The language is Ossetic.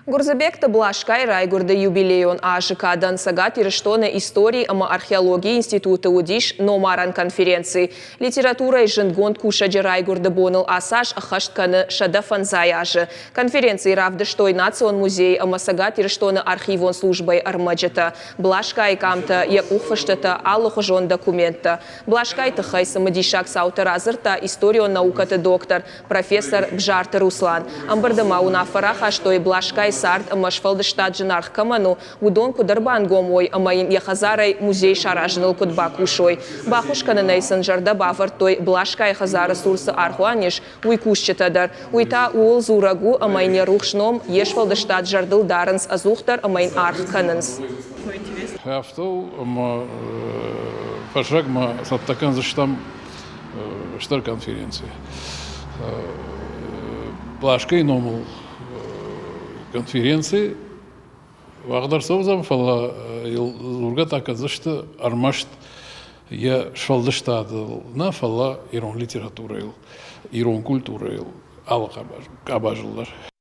Гуырдзыбегты Блашкайы райгуырды юбилейон азы кадӕн Цӕгат Ирыстоны истори ӕмӕ археологийы институты уыдис номарӕн конференци. Литературӕйы зындгонд кусӕджы райгуырды боныл ацы аз ӕххӕст кӕны 105 азы. Конференцийы равдыстой Национ музейы ӕмӕ Цӕгат Ирыстоны архивон службӕйы ӕрмӕджытӕ, Блашкайы къамтӕ, йӕ къухфыстытӕ, алыхуызон документтӕ. Блашкайы тыххӕй цымыдисаг цаутӕ радзырдта историон наукӕты доктор, профессор Бзарты Руслан. Ӕмбырды ма уынаффӕ рахастой, Блашкайы цард ӕмӕ сфӕлдыстад зынаргъ кӕмӕн у, уыдон куыд ӕрбангом уой ӕмӕ йын йӕ хӕдзарӕй музей саразыныл куыд бакусой. Баххуыс кӕнынӕй сын зӕрдӕ бавӕрдтой, Блашкайы хӕдзары цур цы аргъуан ис, уый кусджытӕ дӕр. Уый та ууыл дзурӕг у, ӕмӕ йын йӕ рухс ном, йе сфӕлдыстад зӕрдыл дарынц ӕдзухдӕр ӕмӕ йын аргъ кӕнынц. Афтӕ у, ӕмӕ фӕззӕгмӕ цӕттӕ кӕндзыстӕм стыр конференци. Блашкайы номыл конференци уагъд ӕрцӕудзӕн, фӕлӕ йыл дзургӕ та кӕндзысты ӕрмӕст йӕ сфӕлдыстадыл нӕ, фӕлӕ ирон литературӕйыл, ирон культурӕйыл алы къабазыл дӕр.